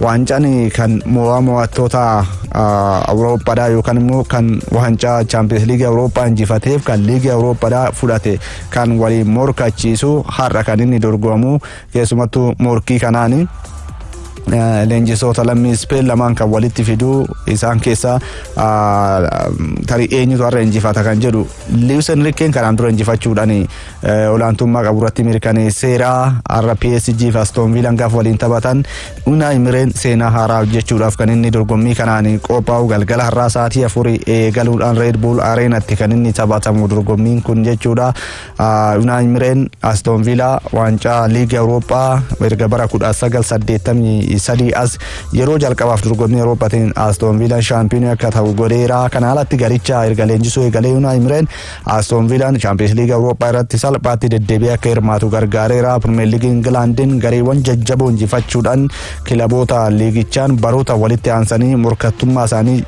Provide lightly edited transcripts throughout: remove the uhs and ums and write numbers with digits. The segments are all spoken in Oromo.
Waancaan kan mo'aa mo'attoota Awurooppaadhaa yookaan immoo kan waancaa Chaampiyoons Liigii Awurooppaa injifateef kan Liigii Awurooppaadhaa fudhate kan waliin morkachiisu har'a kan inni dorgomu. Keessumattuu morkii kanaani leenjisoota lammii Speen lamaan kan walitti fiduu, isaan keessaa tarii eenyutu har'a injifata kan jedhu. Luis Enriqueen kanaan dura injifachuudhaan olaantummaa qabu irratti mirkaneesseera. Har'a PSG fi Aston Villaan gaafa waliin taphatan, Unai Emereen seenaa haaraa hojjechuudhaaf kan inni dorgommii kanaan qophaa'u. Galgala har'aa sa'aatii 4 eegaluudhaan Red Bull Areenatti kan inni taphatamu dorgommiin kun jechuudha. Unai Emereen Aston Villa waancaa Liigii Awurooppaa erga bara 1983 as yeroo jalqabaaf dorgommii Awurooppaatiin Aston Villaan shaampiyoonii akka ta'u godheera. Kana alatti garicha erga leenjisuu eegalee Unai Emereen Aston Villaan Chaampiyoons Liigii Awurooppaa irratti salphaatti deddeebi'ee akka hirmaatu gargaareera. Pirimeer Liigii Ingilaandiin gareewwan jajjaboo injifachuudhaan kilaboota liigichaan baroota walitti aansanii morkattummaa isaanii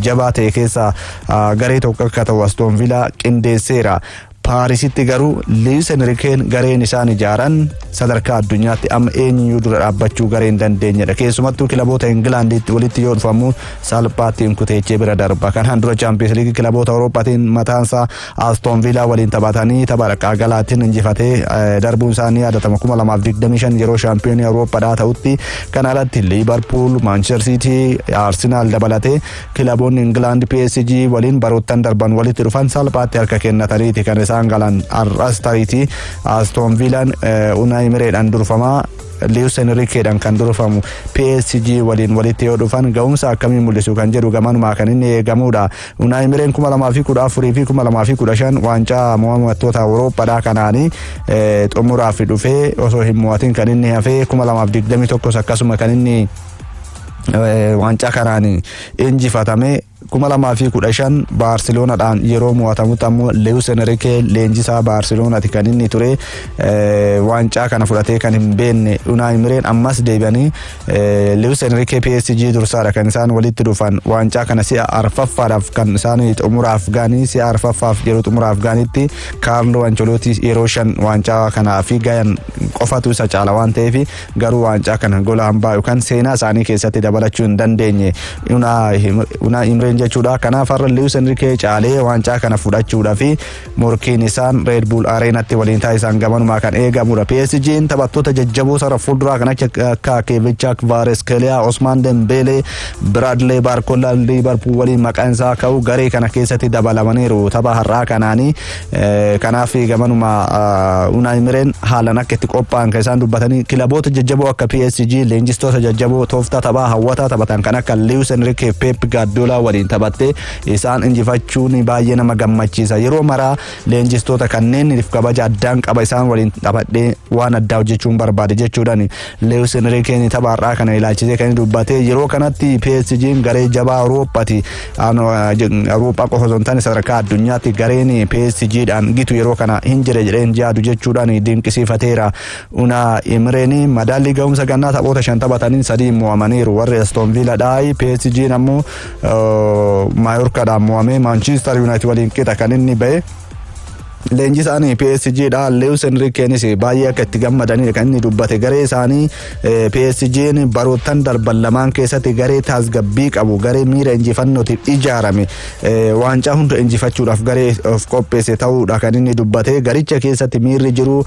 jabaa ta'e keessaa garee tokko akka ta'u Aston Villa qindeesseera. Paarisitti garuu Luis Enriqueen gareen isaan ijaaran sadarkaa addunyaatti amma eenyuyyuu dura dhaabbachuu garee hin dandeenyedha. Keessumattuu kilaboota Ingilaanditti walitti yoo dhufamu salphaatti hin kuteechee bira darba. Kanaan dura Chaampiyoons Liigii kilaboota Awurooppaatiin mataansaa Aston Villa waliin taphatanii tapha dhaqaa galaatiin injifatee darbuun isaanii yaadatama 2025 yeroo shaampiyoonii Awurooppaadhaa ta'utti. Kana alatti Liverpool, Manchester City, Arsenal dabalatee kilaboonni Ingilaand PSG waliin baroottan darban walitti dhufan salphaatti harka kennataniiti kan isaan galan. Har'as tariitii Aston Villaan Unai Emereedhaan durfamaa Luis Enriqueedhaan kan durfamu PSG waliin walitti yoo dhufan ga'umsa akkamii mul'isu kan jedhu gamanumaa kan inni eegamudha. Unai Emereen 2014 fi 2015 waancaa mo'attoota Awurooppaadhaa kanaanii xumuraaf dhufee osoo hin mo'atin kan inni hafee. 2021 akkasuma kan inni waancaa kanaan injifatame. 2015 Baarseloonaadhaan yeroo mo'atamutti ammoo Luis Enrique leenjisaa Baarseloonaati kan inni ture. Waancaa kana fudhatee kan hin beekne Unai Emereen ammas deebi'anii Luis Enrique PSG dursaadha kan isaan walitti dhufan. Waancaa kana si'a arfaffaadhaaf kan isaan xumuraaf ga'anii. Si'a arfaffaaf yeroo xumuraaf ga'anitti Kaarloo Ancelotti yeroo shan waancaa kanaa fi gayan qofatu isa caala waan ta'eef, garuu waancaa kana gola hambaa yookaan seenaa isaanii keessatti dabalachuu hin dandeenye Unai Emereen jechuudha. Kanaaf har'a Luis Enrique caalee waancaa kana fudhachuudhaa fi morkiin isaan Red Bull Areenatti waliin taasisan gamanumaa kan eegamudha. PSG'n taphattoota jajjaboo sarara fuulduraa kan akka Khvicha Kvaratskhelia, Osmaan Dembele, Bradley Barcola Liverpool waliin maqaan isaa ka'u garee kana keessatti dabalamaniiru tapha har'aa kanaanii. Kanaaf gamanuma Unai Emereen haalan akka itti qophaa'an kan isaan dubbatanii, kilaboota jajjaboo akka PSG, leenjistoota jajjaboo tooftaa taphaa hawwataa taphatan kan akka Luis Enrique, Pep Guardiola waliin taphattee isaan injifachuun baay'ee nama gammachiisa. Yeroo maraa leenjistoota kanneen kabaja addaan qaba, isaan waliin taphadhee waan addaa hojjechuun barbaade jechuudhaan Luis Enriqueen tapha har'aa kana ilaalchisee kan dubbate. Yeroo kanatti PSG'n garee jabaa Awurooppaati. Awurooppaa qofa osoo hin taane sadarkaa addunyaatti gareen PSGdhaan gitu yeroo kana hin jire jedheen yaadu jechuudhaan dinqisiifateera. Unai Emereen madaallii ga'umsa gannaa taphoota shan taphataniin sadii mo'amaniiru. Warri Aston Villa dhaayi PSG'n ammoo Maayorkaadhaan mo'amee Manchester United waliin qixa kan inni ba'e. Leenjisaan PSG dha Luis Enriqueenis baay'ee akka itti gammadanidha kan inni dubbate. Garee isaanii PSG'n baroottan darban lamaan keessatti garee tasgabbii qabu, garee miira injifannootiif ijaarame, waancaa hunda injifachuudhaaf garee of qopheesse ta'uudha kan inni dubbate. Garicha keessatti miirri jiru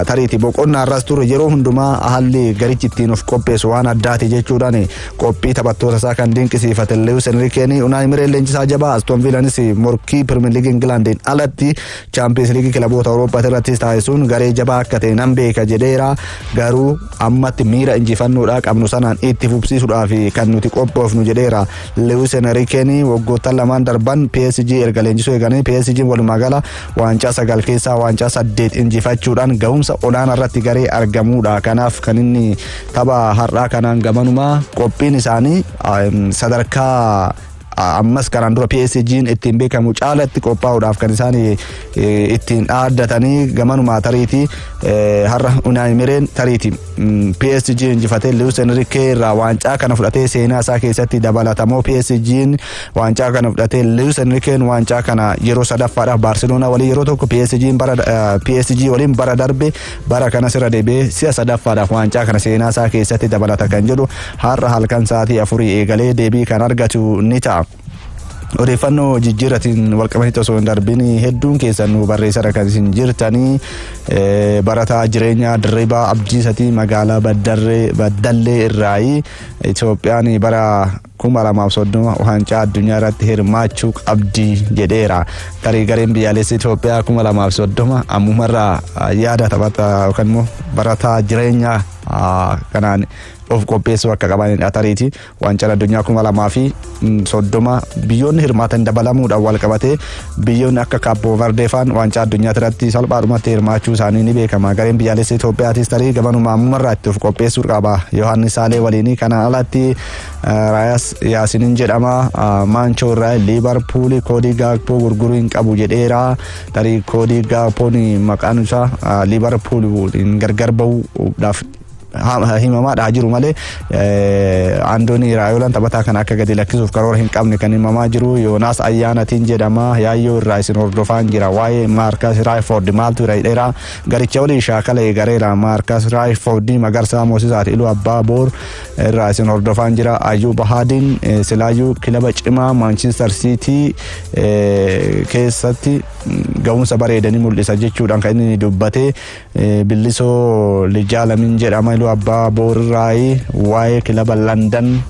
tariitii boqonnaa irras ture, yeroo hundumaa haalli garichi ittiin of qopheessu waan addaati jechuudhaan qophii taphattoota isaa kan dinqisiifate Luis Enriqueen. Unai Emereen leenjisaa jabaa Aston Villanis morkii Premier League Ingilaandiin alatti Champions League kilaboota Awurooppaa irrattis taasisuun garee jabaa akka ta'e nan beeka jedheera. Garuu ammatti miira injifannoodhaa qabnu sanaan itti fufsiisuudhaaf kan nuti qophoofnu jedheera. Luis Enriqueen waggoottan lamaan darban PSG erga leenjisuu eeganii PSG walumaa gala waancaa sagal keessaa waancaa saddeet injifachuudhaan ga'umsa olaanaa irratti garee argamuudha. Kanaaf kan inni tapha har'aa kanaan gamanumaa qophiin isaanii sadarkaa Ammas kanaan dura PSG'n ittiin beekamu caalatti qophaa'uudhaaf kan isaan ittiin dhaaddatanii gamanumaa tariitii har'a Unai Emery'n tariitii PSG injifatee Luis Enrique irraa waancaa kana fudhatee seenaa isaa keessatti dabalatamoo, PSG'n waancaa kana fudhatee Luis Enriqueen waancaa kana yeroo sadaffaadhaaf Barcelona waliin yeroo tokko, PSG'n bara PSG waliin bara darbe, bara kanas irra deebi'ee si'a sadaffaadhaaf waancaa kana seenaa isaa keessatti dabalata kan jedhu har'a halkan sa'aatii 4 eegalee deebii kan argatu ni ta'a. Odeeffannoo jijjiiratiin walqabatetti osoo hin darbin, hedduun keessan nu barreessara kan isin jirtanii. Barataa Jireenyaa Dirribaa Abdiisatii magaalaa Baddallee irraayi, Itoophiyaan bara 2030 waancaa addunyaa irratti hirmaachuu qabdi jedheera. Tarii gareen biyyaalessi Itoophiyaa 2030 ammumarraa yaada taphata yookaan immoo barataa Jireenyaa kanaan of qopheessuu akka qabanidha. Tariiti waancaan addunyaa 2030 biyyoonni hirmaatan dabalamuudhaan wal qabatee biyyoonni akka Kaappoo Verdee faan waancaa addunyaa irratti salphaadhumatti hirmaachuu isaanii ni beekama. Gareen biyyaalessi Itoophiyaatis tarii gamanuma ammumarraa itti of qopheessuu qaba. Yohaannis Saalee waliin kanaan alatti Raayaas Yaasinin jedhama. Maanchoo irraa Liibarpuul Koodii Gaakpoo gurguruu hin qabu jedheera. Tarii Koodii Gaakpoon maqaan isaa Liibarpuul gargar bahuudhaaf himamaadhaa jiru malee, Andoonii Raayoolaan taphataa kana akka gadi lakkisuuf karoora hin qabne kan himamaa jiru. Yoonaas Ayyaanatiin jedhama, Yaayyoo irraa isin hordofaan jira. Waa'ee Maarkas Raayfoord maaltu jira jedheera. Garicha waliin shaakala eegareera Maarkas Raayfoord. Magarsaa Moosisaati, Iluu Abbaa Boor irraa isin hordofaan jira. Ayyuu Bahaadiin silaayyuu kilaba cimaa Maanchister Siitii keessatti ga'umsa bareedanii mul'isa jechuudhaan kan inni dubbate. Billisoo Lijaalamin jedhama, Iluu Abbaa Boorraayi, waa'ee kilaba Landan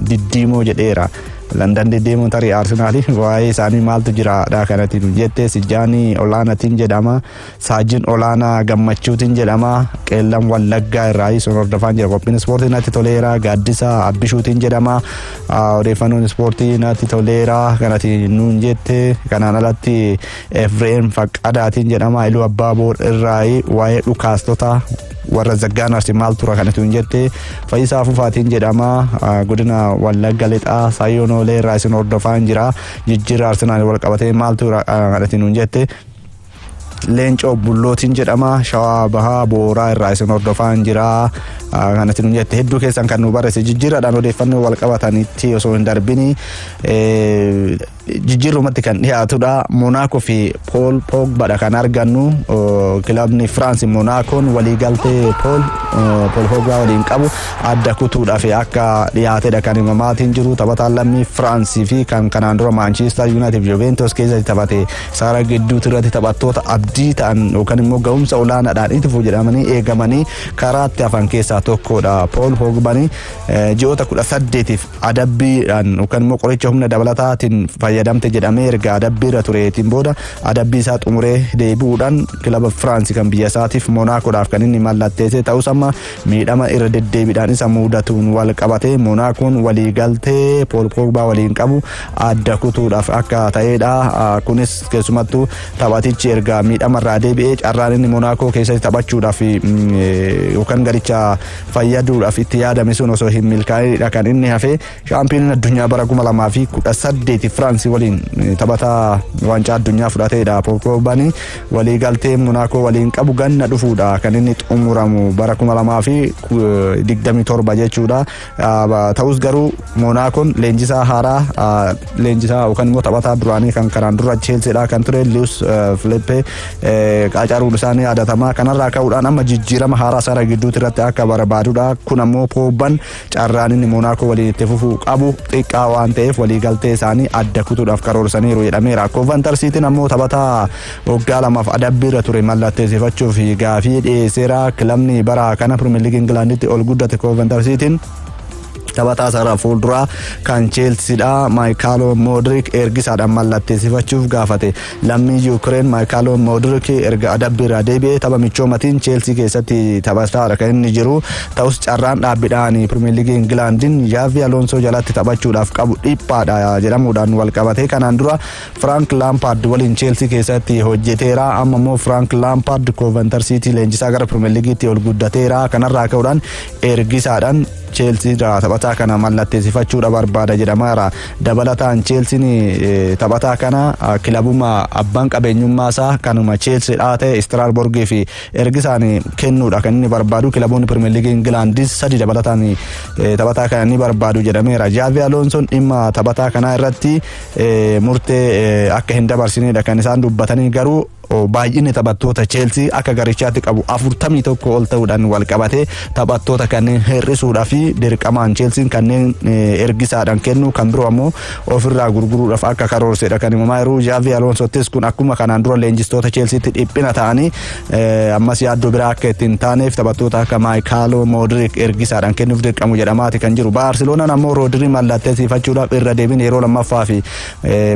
Diddiimoo jedheera. Landan Diddiimoo tarii Arsenaali, waa'ee isaanii maaltu jiraadha kanatti jette. Sijjaanii Olaanaatiin jedhama. Saajin Olaanaa Gammachuutiin jedhama. Qeellan Wallaggaa irraa sun hordofaan jira. Qophiin ispoortii natti toleera. Gaaddisa Abbishuutiin jedhama. Odeeffannoon ispoortii natti toleera kanatti nuun jette. Kanaan alatti Efreem Faqqadaatiin jedhama. Iluu Abbaa Boor irraa waa'ee dhukaastota warra Zaggaanarsi maal tura kanatti nuun jette. Fayyisaa Fufaatiin jedhama. Godina Wallagga Lixaa Saayyoonoolee irraa isin hordofaan jira. Jijjiirra Arsenaal wal qabatee maaltu kanatti nuun jette. Leencoo Bullootiin jedhama. Shawaa Bahaa Booraa irraa isin hordofaan jira kanatti nuun jette. Hedduu keessan kan nu barreesse jijjiirraadhaan odeeffannoo wal qabatanitti osoo hin darbini, jijjiirrumatti kan dhiyaatudha. Monaako fi Pool Pogbaadha kan argannu. Kilabni Firaansi Monaakoon waliigaltee Pool Pogba waliin qabu adda kutuudhaaf akka dhiyaatedha kan himamaatiin jiru. Taphataan lammii Firaansii fi kan kanaan dura Maanchiistar Yuunaayitid, Juventus keessatti taphate, saara gidduutti irratti taphattoota abdii ta'an yookaan immoo ga'umsa olaanaadhaan itti fufu jedhamanii eegamanii karaatti hafan keessaa tokkodha. Pool Pogbani ji'oota 18f adabbiidhaan yookaan immoo qoricha humna dabalataatiin fayyadamte jedhamee erga adabbiirra tureetiin booda adabbii isaa xumuree deebi'uudhaan kilaba Firaansi kan biyya isaatiif Monaakoodhaaf kan inni mallatteesse ta'us, amma miidhama irra deddeebiidhaan isa mudatuun wal qabatee Monaakoon waliigaltee Pool Pogba waliin qabu adda kutuudhaaf akka ta'edha. Kunis keessumattuu taphatichi erga miidhamarraa deebi'ee carraan inni Monaakoo keessatti taphachuudhaaf yookaan garicha fayyaduudhaaf itti yaadame sun osoo hin milkaa'inidha kan inni hafe. Shaampiyooniin addunyaa bara 2018 Firaansii waliin taphataa waancaa addunyaa fudhateedha. Pogbaan waliigaltee Monaakoo waliin qabu ganna dhufuudha kan inni xumuramu, bara 2027 jechuudha. Ta'us garuu Monaakoon leenjisaa haaraa, leenjisaa yookaan immoo taphataa duraanii kan kanaan dura Cheelsiidha kan ture Luis Filipe qacaruun isaanii yaadatamaa. Kanarraa ka'uudhaan amma jijjiirama haaraa sarara gidduutti irratti akka barbaadudha. Kun ammoo Pogban carraan inni Monaakoo waliin itti fufuu qabu xiqqaa waan ta'eef waliigaltee isaanii adda kutuudhaaf karoorsaniiru jedhameera. Koovantar Siitiin ammoo taphataa waggaa 2f adabbiirra ture mallatteessifachuuf gaafii dhiyeesseera. Kilabni bara kana Pirimeer Liigii Ingilaanditti ol guddate Koovantar Siitiin taphataa sarara fuulduraa kan Cheelsiidha Maayikaalo Moodrik ergisaadhaan mallatteessifachuuf gaafate. Lammii Yuukireen Maayikaalo Moodrik erga adabbiirraa deebi'ee tapha michoomatiin Cheelsii keessatti taphataadha kan inni jiru. Ta'us carraan dhaabbiidhaan Pirimeer Liigii Ingilaandiin Yaavi Aloonsoo jalatti taphachuudhaaf qabu dhiphaadha jedhamuudhaan wal qabatee kanaan dura Frank Lampaard waliin Cheelsii keessatti hojjeteera. Amma immoo Frank Lampaard Koovantar Siitii leenjisaa gara Pirimeer Liigiitti ol guddateera. Kanarraa ka'uudhaan ergisaadhaan Cheelsii irraa taphataa kana mallatteessifachuudha barbaada jedhamaara. Dabalataan Cheelsiin taphataa kana kilabuma abbaan qabeenyummaa isaa kanuma Cheelsiidhaa ta'e Istiraasborgii fi ergisaan kennuudha kan inni barbaadu. Kilaboonni Pirimeer Liigii Ingilaandis sadi dabalataan taphataa kana ni barbaadu jedhameera. Jaavi Aloonsoon dhimma taphataa kanaa irratti murtee akka hin dabarsinedha kan isaan dubbatanii, garuu baay'inni taphattoota Cheelsii akka garichaatti qabu 41 ol ta'uudhaan wal qabatee taphattoota kanneen hir'isuudhaa fi dirqamaan Cheelsiin kanneen ergisaadhaan kennu, kan biroo ammoo ofirraa gurguruudhaaf akka karoorsedha kan himamaa jiru. Jaavi Aloonsottis kun akkuma kanaan dura leenjistoota Cheelsiitti dhiphina ta'anii ammas yaaddoo biraa akka ittiin taaneef taphattoota akka Maayikaalo Moodriik ergisaadhaan kennuuf dirqamu jedhamaati kan jiru. Baarseloonaan ammoo Roodirii mallatteessifachuudhaaf irra deebiin yeroo lammaffaa fi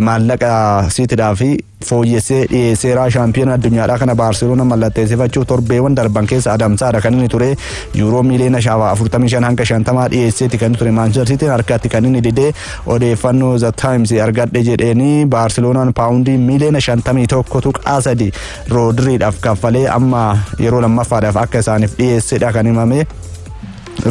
maallaqa Siitidhaa fi fooyyessee dhiyeesseera. Shaampiyoona addunyaadhaa kana Baarseloona mallatteessifachuuf torbeewwan darban keessa adamsaadha kan inni ture. Yuuroo miiliyoona 45 hanga 50 dhiyeesseeti kan ture. Maanchister Siitiin harkatti kan inni didee. Odeeffannoo The Times argadhe jedheeni Baarseloonaan paawundii miiliyoona 51.3 Roodiriidhaaf kaffalee amma yeroo lammaffaadhaaf akka isaaniif dhiyeessedha kan himame.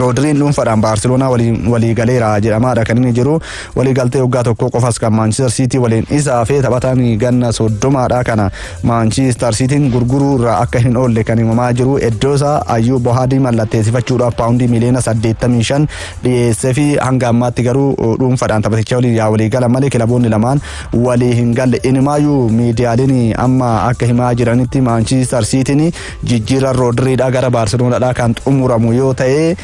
Roodiriin dhuunfaadhaan Baarseloonaa walii galeera jedhamaadha kan inni jiru. Walii galtee waggaa tokko qofas kan Maanchister Siitii waliin isaa fi taphataan ganna 30dha kana Maanchister Siitiin gurguruu irraa akka hin oolle kan himamaa jiru. Iddoo isaa Ayyuu Bohaadii mallatteessifachuudhaaf paawundii miiliyoona 85 dhiyeessee fi hanga ammaatti garuu dhuunfaadhaan taphaticha waliin yaa walii galan malee kilaboonni lamaan walii hin galle. Inumaayyuu miidiyaaleen amma akka himaa jiranitti Maanchister Siitiin jijjiirran Roodiriidhaa gara Baarseloonaadhaa kan xumuramu yoo ta'e,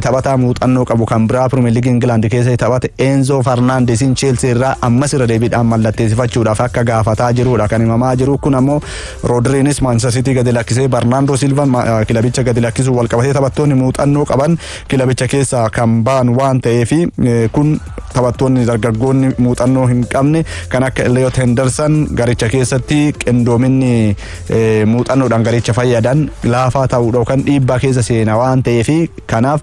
taphataa muuxannoo qabu kan biraa Pirimeer Liigii Ingilaand keessatti taphate Enzo Farnaandesin Cheelsii irraa ammas irra deebiidhaan mallatteessifachuudhaaf akka gaafataa jirudha kan himamaa jiru. Kun ammoo Roodiriinis Maanchister Siitii gadi lakkisee Barnaandoo Silvan kilabicha gadi lakkisuu wal qabatee taphattoonni muuxannoo qaban kilabicha keessaa kan ba'an waan ta'eef, kun taphattoonni dargaggoonni muuxannoo hin qabne kan akka Elliot Henderson garicha keessatti qindoominni muuxannoodhaan garicha fayyadan laafaa ta'uudha yookaan dhiibbaa keessa seena waan ta'eef, kanaaf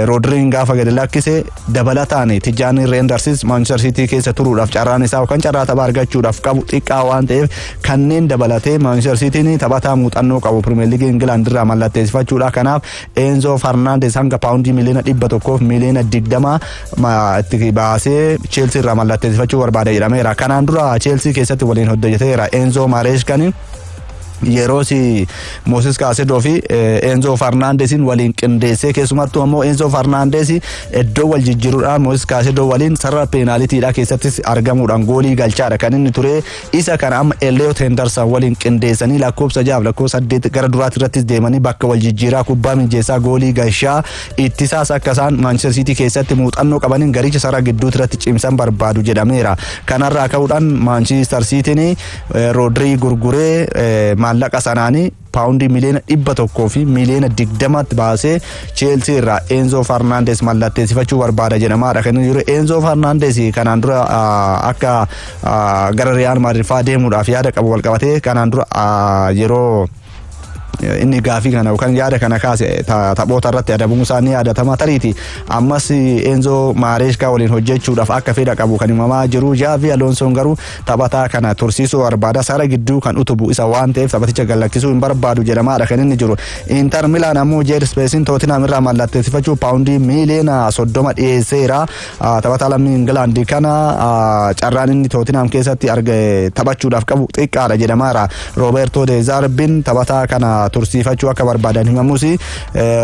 Roodiriin gaafa gadi lakkise dabalataan Tijjaanii Reendarsis Maanchister Siitii keessa turuudhaaf carraan isaa yookaan carraa taphaa argachuudhaaf qabu xiqqaa waan ta'eef, kanneen dabalatee Maanchister Siitiin taphataa muuxannoo qabu Pirimeer Liigii Ingilaand irraa mallatteessifachuudha. Kanaaf Enzo Farnaandes hanga paawundii miiliyoona 100 miiliyoona 20 itti baasee Cheelsii irraa mallatteessifachuu barbaada jedhameera. Kanaan dura Cheelsii keessatti waliin hojjeteera. Enzo Mareeshkan yeroo si Mooses Kaasedoo fi Enzo Farnaandesin waliin qindeessee, keessumattuu ammoo Enzo Farnaandes iddoo wal jijjiiruudhaan Mooses Kaasedoo waliin sarara peenaalitiidha keessattis argamuudhaan goolii galchaadha kan inni ture. Isa kana amma Elliot Henderson waliin qindeessanii lakkoofsa 6 lakkoofsa 8 gara duraatti irrattis deemanii bakka wal jijjiiraa, kubbaa mijeessaa, goolii galchaa, ittisaas akka isaan Manchester City keessatti muuxannoo qabaniin garicha sarara gidduutti irratti cimsan barbaadu jedhameera. Kanarraa ka'uudhaan Manchester Cityin Roodrii gurguree maallaqa sanaanii paawundii miiliyoona 100 fi miiliyoona 20tti baasee Cheelsii irraa Enzo Farnaandes mallatteessifachuu barbaada jedhamaadha kan inni jiru. Enzo Farnaandes kanaan dura akka gara Riyaal Maadrid fa'aa deemuudhaaf yaada qabu wal qabatee kanaan dura yeroo inni gaafii kana yookaan yaada kana kaase taphoota irratti adabamuu isaa ni yaadatama. Tariiti ammas Enzo Maareeshkaa waliin hojjechuudhaaf akka fedha qabu kan himamaa jiru. Jaavi Aloonsoon garuu taphataa kana tursiisuu barbaada. Sara gidduu kan utubu isa waan ta'eef taphaticha gallakkisuu hin barbaadu jedhamaadha kan inni jiru. Inter Milaan ammoo Jeed Speesiin Tootinhaam irraa mallatteessifachuu paawundii miiliyoona 30 dhiyeesseera. Taphataa lammii Ingilaandi kana carraan inni Tootinhaam keessatti arge taphachuudhaaf qabu xiqqaadha jedhamaara. Rooberto De Zarbin taphataa kana tursiifachuu akka barbaadan himamus,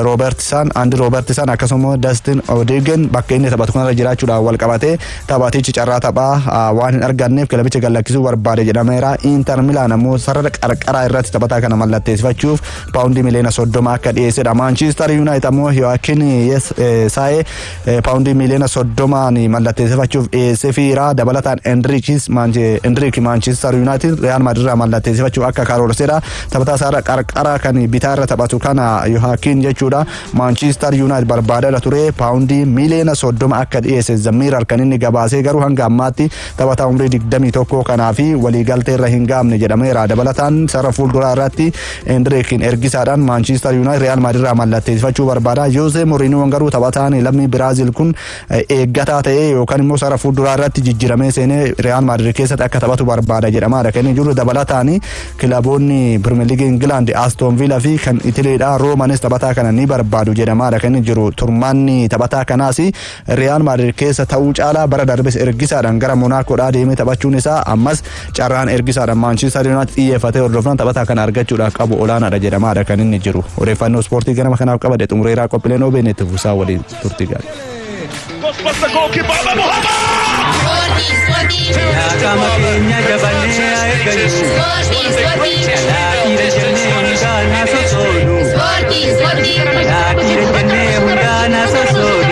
Roobertisan, Andi Roobertisan akkasuma Dastin Odigen bakka inni taphatu kanarra jiraachuudhaan wal qabatee taphatichi carraa taphaa waan hin arganneef kilabicha gallakkisuu barbaade jedhameera. Inter Milaan ammoo sarara qarqaraa irratti taphataa kana mallatteessifachuuf paawundii miliyoona 30 akka dhiyeessedha. Maanchister Yuunaayit ammoo Yoakin Saayee paawundii miliyoona 30n mallatteessifachuuf dhiyeessee fiira. Dabalataan Endriik Maanchister Yuunaayitid Riyaal Maadrid irraa mallatteessifachuuf akka karoorsedha. Taphataa sarara qarqara kan bitaa irra taphatu kana Yohaakiin jechuudha. Maanchister Yuunaayitid barbaadaa ture, paawundii miliyoona 30 akka dhiyeesse Zamiirar kan inni gabaasee, garuu hanga ammaatti taphataa umrii 21 kanaa fi waliigaltee irra hin gaamne jedhameera. Dabalataan sarara fuulduraa irratti Endriikin ergisaadhaan Maanchister Yuunaayitid Riyaal Maadrid irraa mallatteessifachuu barbaada. Jose Mourinho garuu taphataan lammii Biraazil kun eeggataa ta'ee yookaan immoo sarara fuulduraa irratti jijjiiramee seenee Riyaal Maadrid keessatti akka taphatu barbaada jedhamaadha. Kan inni jiru dabalataan kilaboonni Pirimeer Liigii Ingilaand Aston Aston Villa fi kan Itileedha Roomanis taphataa kana ni barbaadu jedhamaadha kan inni jiru. Turmaanni taphataa kanaas Real Madrid keessa ta'uu caalaa bara darbes ergisaadhaan gara Monaakoodhaa deemee taphachuun isaa ammas carraan ergisaadhaan Manchester United xiyyeeffatee hordofnaan taphataa kana argachuudhaaf qabu olaanaadha jedhamaadha kan inni jiru. Odeeffannoo ispoortii ganama kanaaf qabade xumureeraa, qophiileen OBN itti fuusaa waliin turtii gaarii. Qaama keenya jabannee haa eeggannu. Dhalaa dhiira jennee hundaan haa sosoonu. Dhalaa dhiira jennee hundaan haa sosoonu.